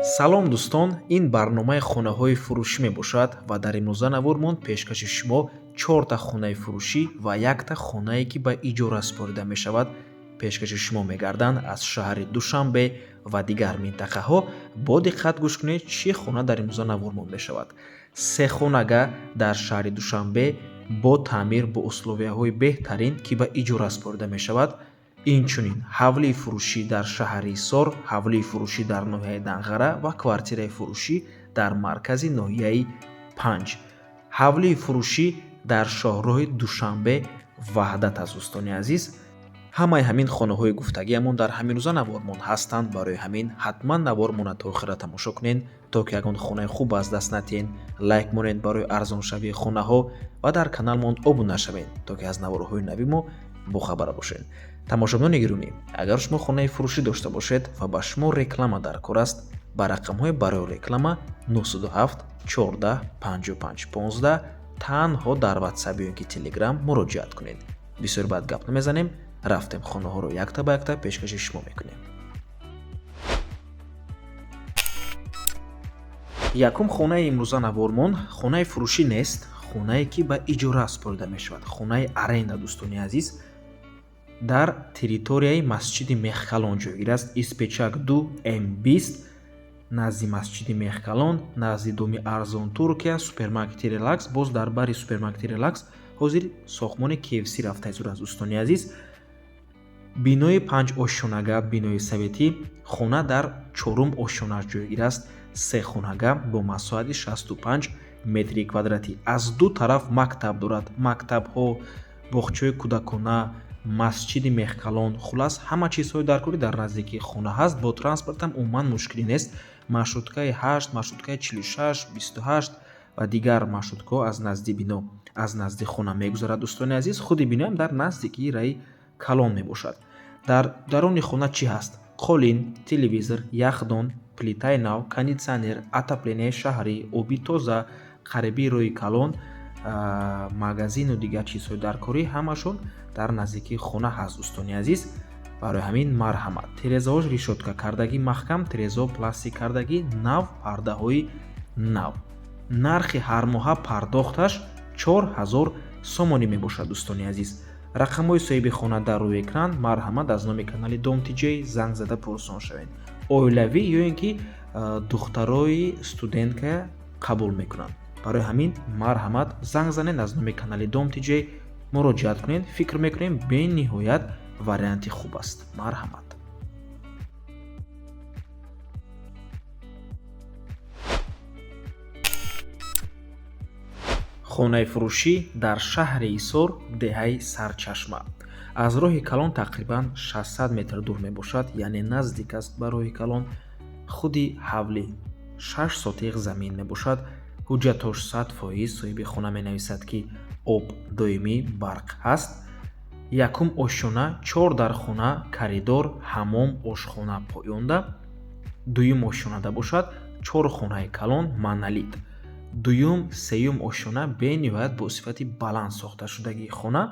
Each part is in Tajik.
Салом, дӯстон! Ин барномаи хонаҳои фурӯшӣ мебошад ва дар имрӯза навормон пешкаши шумо чорта хонаи фурӯшӣ ва якта хонае, ки ба иҷора супорида мешавад, пешкаши шумо мегарданд аз шаҳри Душанбе ва дигар минтақаҳо. Бо диққат гӯш кунед, чӣ хона дар имрӯза навормон мешавад. Се хонага дар шаҳри Душанбе бо таъмир, бо условияҳои беҳтарин, ки ба иҷора супорида мешавад. Инчунин ҳавлии фурӯшӣ дар шаҳри Ҳисор, ҳавлии фурӯшӣ дар ноҳияи Данғара ва квартираи фурӯшӣ дар маркази ноҳияи Панҷ. Ҳавлии фурӯшӣ дар шоҳроҳи Душанбе Ваҳдат аст. Дӯстони азиз, ҳамаи ҳамин хонаҳои гуфтагиамон дар ҳамин рӯза навормон ҳастанд. Барои ҳамин ҳатман навормона то охира тамошо кунед, то ки ягон хонаи хуб аз даст натиҳен. Лайк монед барои арзоншавии хонаҳо ва дар каналмон обуна шавед, то ки аз наворҳои нави мо бохабар бошед. Тамошобинони гиромӣ, агар шумо хонаи фурӯшӣ дошта бошед ва ба шумо реклама дар кор аст, ба рақамҳои барои реклама 907 14 55 15 танҳо дар Ватсап ё ки Телеграм муроҷиат кунед. Бисёр баъд гап намезанем, рафтем, хонаҳоро якта ба якта пешкаши шумо мекунем. Якум хонаи имрӯза навормон хонаи фурӯшӣ нест, хонае, ки ба иҷора супорида мешавад, хонаи аренда. Дӯстони азиз, дар территорияи масҷиди Мехкалон ҷойгир аст, Испечак 2 М20, назди масҷиди Мехкалон, назди доми арзон Туркия, супермаркети Релакс. Боз дар бари супермаркети Релакс ҳозир сохтмони KFC рафта истодааст. Дӯстони азиз, бинои панҷошёнага, бинои советӣ, хона дар чорум ошёнаш ҷойгир аст. Се хонага бо масоҳати 65 метри квадратӣ. Аз ду тараф мактаб дорад, мактабҳо, боғчаҳои кӯдакона, масҷиди Мехкалон, хуллас, ҳама чизҳои даркорӣ дар наздикии хона ҳаст. Бо транспортам умуман мушкилӣ нест. Маршруткаи 8, маршруткаи 46, 28 ва дигар маршруткаҳо аз назди бино, аз назди хона мегузарад. Дӯстони азиз, худи биноам дар наздикии раи калон мебошад. Дар даруни хона чӣ ҳаст? Қолин, телевизор, яхдон, плитаи нав, кондитсионер, отопление шаҳрӣ, оби тоза, қариби роҳи калон, магазину дигар чизҳои даркорӣ ҳамашон дар наздикии хона ҳаст. Дӯстони азиз, барои ҳамин марҳамат. Терезаҳош решётка кардагӣ, маҳкам, терезаҳо пластик кардагӣ, нав, пардаҳои нав. Нархи ҳармоҳа пардохташ 4000 сомонӣ мебошад. Дӯстони азиз, рақамҳои соҳиби хона дар рӯи экран. Марҳамат, аз номи канали Дом Тиҷей занг зада пурсон шавед. Оилавӣ ё ин ки духтарои студентка қабул мекунанд. Барои ҳамин марҳамат, занг занед, аз номи канали Дом Тиҷей муроҷиат кунед. Фикр мекунем, бениҳоят варианти хуб аст. Марҳамат. Хонаи фурӯшӣ дар шаҳри Ҳисор, деҳаи Сарчашма, аз роҳи калон тақрибан 600 метр дур мебошад, яъне наздик аст ба роҳи калон. Худи ҳавлӣ 6 сотиқ замин мебошад. Ҳуҷҷатош 100%. Соҳиби хона менависад, ки об доимӣ, барқ ҳаст. Якум ошёна, чор дархона, коридор, ҳаммом, ошхона поёнда. Дуюм ошёнада бошад чор хонаи калон, монолит. Дуюм, сеюм ошёна бениҳоят бо сифати баланд сохташудагии хона.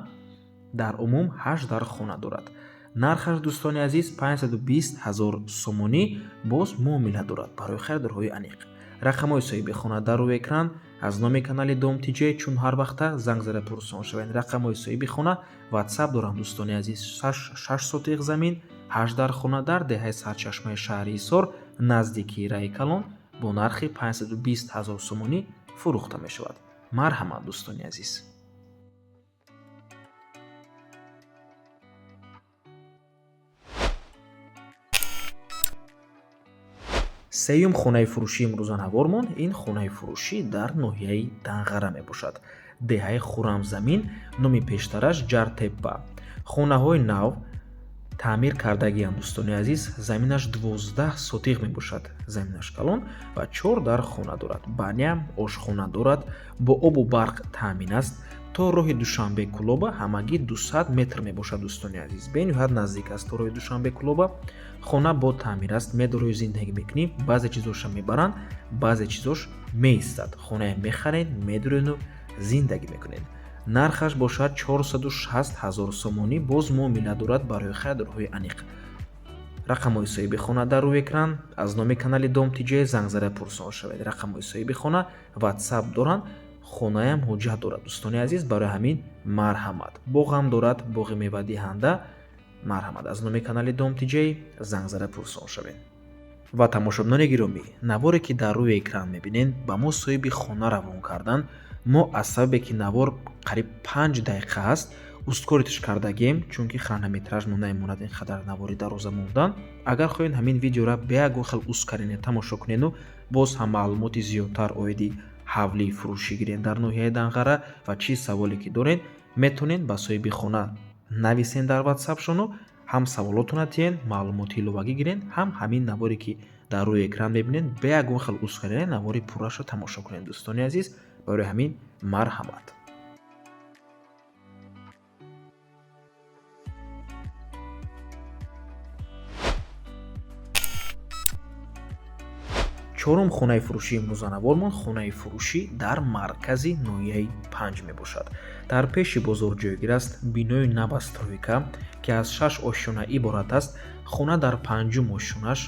Дар умум ҳашт дар хона дорад. Нархаш, дӯстони азиз, 520 ҳазор сомонӣ, боз муомила дорад. Барои харидорҳои аниқ рақамҳои соҳиби хона дар рӯи экран. Аз номи канали Дом Тиҷей, чун ҳар вақта, занг зада пурсон шавед. Рақамҳои соҳиби хона Ватсап дорам. Дӯстони азиз, 6 сотиқ замин, ҳашт дар хона дар деҳаи Сарчашмаи шаҳри Ҳисор, наздикии раи калон, бо нархи 520 ҳазор сомонӣ фурӯхта мешавад. Марҳамат, дӯстони азиз. Сеюм хонаи фурӯшии имрӯза навормон ин хонаи фурӯшӣ дар ноҳияи Данғара мебошад, деҳаи Хуррамзамин, номи пештараш Ҷартеппа. Хонаҳои нав таъмир кардагианд. Дӯстони азиз, заминаш 12 сотиқ мебошад, заминаш калон ва чор дар хона дорад, баня, ошхона дорад, бо обу барқ таъмин аст. То роҳи Душанбе Кулоба ҳамагӣ 200 метр мебошад. Дӯстони азиз, бениҳоят наздик аст то роҳи Душанбе Кулоба. Хона бо таъмир аст, медорои зиндагӣ мекунӣ, баъзе чизоша мебаранд, баъзе чизош меистад. Хонае мехаред, медорену зиндагӣ мекунед. Нархаш бошад 460 ҳазор сомонӣ, боз муомила дорад. Барои харидорҳои аниқ. Рақамҳои соҳиби хона дар рӯи экран. Аз номи канали Дом ТЖ занг зада пурсон шавед. Рақамҳои соҳиби хона WhatsApp доранд, хонаям ҳуҷҷат дорад, дӯстони азиз. Барои ҳамин марҳамат. Боғам дорад, боғи мевадиҳанда. Марҳамат, аз номи канали Дом ТЖ занг зада пурсон шавед. Ва тамошобинони гиромӣ, наворе ки дар рӯи экран мебинед, ба мо соҳиби хона равон карданд. Мо аз сабабе ки навор қариб 5 дақиқа аст, ускорить ш кардагем, чунки хронометраж мо намемонад ин қадар навори дароза мондан. Агар хоҳед, ҳамин видеора бе ягон хел ускорение тамошо кунеду боз ҳам маълумоти зиёдтар оиди ҳавлии фурӯшӣ гиред дар ноҳияи Данғара ва чӣ саволе ки доред, метавонед ба соҳиби хона нависен дар ватсапшону ҳам саволотона тиҳен, маълумоти иловагӣ гирен, ҳам ҳамин наворе ки дар рӯи экран мебинед, бе ягон хел ускорение навори пуррашро тамошо кунед, дӯстони азиз. Барои ҳамин марҳамат. Чорум хонаи фурӯшии имрӯзанавормон хонаи фурӯшӣ дар маркази ноҳияи Панҷ мебошад. Дар пеши бозор ҷойгир аст. Бинои новостройка, ки аз шаш ошёна иборат аст. Хона дар панҷум ошёнаш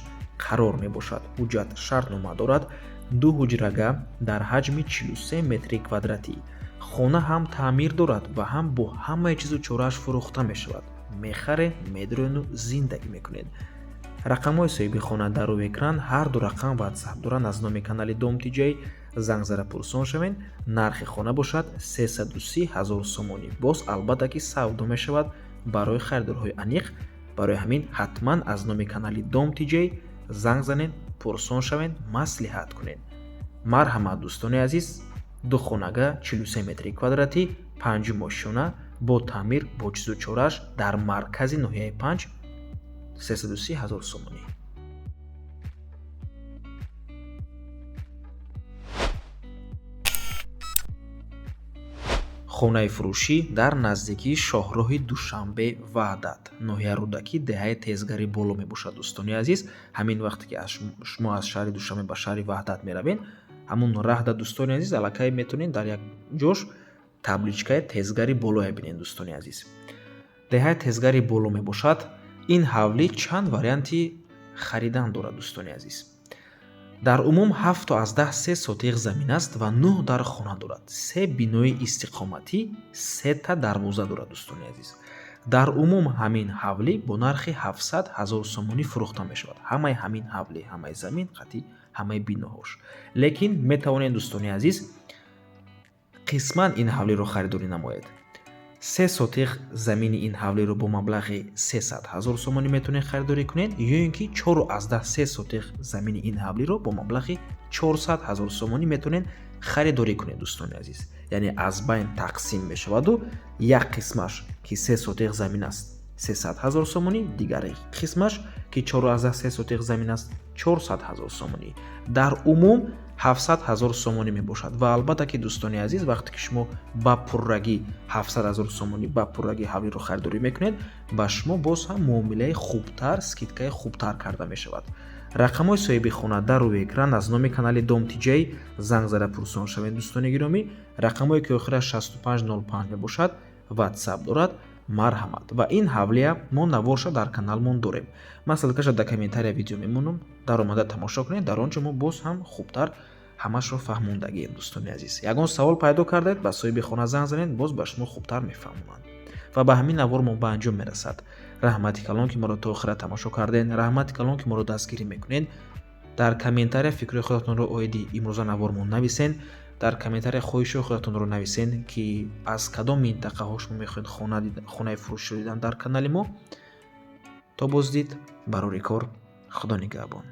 қарор мебошад. Ҳуҷҷат, шартнома дорад. Ду ҳуҷрага дар ҳаҷми 43 метри квадратӣ. Хона ҳам таъмир дорад ва ҳам бо ҳамаи чизу чорааш фурӯхта мешавад. Мехаред, медроену зиндагӣ мекунед. Рақамҳои соҳиби хона дар рӯи экран, ҳар ду рақам ватсап доранд. Аз номи канали Дом ТЖ занг зада пурсон шавед. Нархи хона бошад 330 ҳазор сомонӣ. Боз албатта ки савдо мешавад барои харидорҳои аниқ. Барои ҳамин ҳатман аз номи канали Дом ТЖ занг занед, пурсон шавед, маслиҳат кунед. Марҳамат, дӯстони азиз, ду хонага, 43 метри квадратӣ, панҷум ошёна, бо таъмир, бо чизу чорааш, дар маркази ноҳияи Панҷ, 330 ҳазор сомонӣ. Хонаи фурӯшӣ дар наздикии шоҳроҳи Душанбе Ваҳдат, ноҳияи Рӯдакӣ, деҳаи Тезгари Боло мебошад, дӯстони азиз. Ҳамин вақте ки шумо аз шаҳри Душанбе ба шаҳри Ваҳдат меравед, ҳамун раҳда, дӯстони азиз, аллакай метавонед дар як ҷош табличка и Тезгари Болое бинед, дӯстони азиз. Деҳаи Тезгари Боло мебошад. Ин ҳавлӣ чанд варианти харидан дорад, дӯстони азиз. Дар умум 7,3 сотих замин аст ва нӯҳ дар хона дорад. Се бинои истиқоматӣ, сета дарвоза дорад, дӯстони азиз. Дар умум ҳамин ҳавлӣ бо нархи 700 ҳазор сомонӣ фурӯхта мешавад. Ҳамаи ҳамин ҳавлӣ, ҳамаи замин қатъи ҳамаи биноҳош. Лекин метавонед, дӯстони азиз, қисман ин ҳавлиро харидорӣ намоед. 3 сотих замини ин ҳавлиро бо маблағи 300 ҳазор сомонӣ метавонед харидорӣ кунед ё ин ки 4,3 сотих замини ин ҳавлиро бо маблағи 400 ҳазор сомонӣ метавонед харидорӣ кунед, дӯстони азиз. Яъне аз байн тақсим мешаваду як қисмаш, ки 3 сотих замин аст, 300 ҳазор сомонӣ, дигари қисмаш, ки 4,3 сотих замин аст, 400 ҳазор сомонӣ. Дар умум 700 ҳазор сомонӣ мебошад. Ва албатта ки, дӯстони азиз, вақте ки шумо ба пуррагӣ 700 ҳазор сомонӣ ба пуррагӣ ҳавлиро харидорӣ мекунед, ба шумо боз ҳам муомилаи хубтар, скидка и хубтар карда мешавад. Рақамҳои соҳиби хона дар рӯи экран. Аз номи канали Дом ТЖ занг зада пурсон шавед, дӯстони гиромӣ. Рақамҳое ки охираш 6505 мебошад, ватсап дорад. Марҳамат. Ва ин ҳавлия мо наворша дар каналмон дорем. Ман ссылка ша дар комментария видео мемонам, даромада тамошо кунед. Дар он ҷо мо боз ҳам хубтар ҳамашро фаҳмондагием, дӯстони азиз. Ягон савол пайдо кардед, ба соҳиби хона занг занед, боз ба шумо хубтар мефаҳмонанд. Ва ба ҳамин навор мо ба анҷом мерасад. Раҳмати калон, ки моро то охира тамошо кардед. Раҳмати калон, ки моро дастгирӣ мекунед. Дар комментария фикрҳои худатонро оиди имрӯза навормон нависен. Дар комментария хоҳишҳои худатонро нависен, ки аз кадом минтақаҳо шумо мехоҳед хонаи фурӯширо дидан дар канали мо. То боздид, барори кор, Худо нигаҳбон.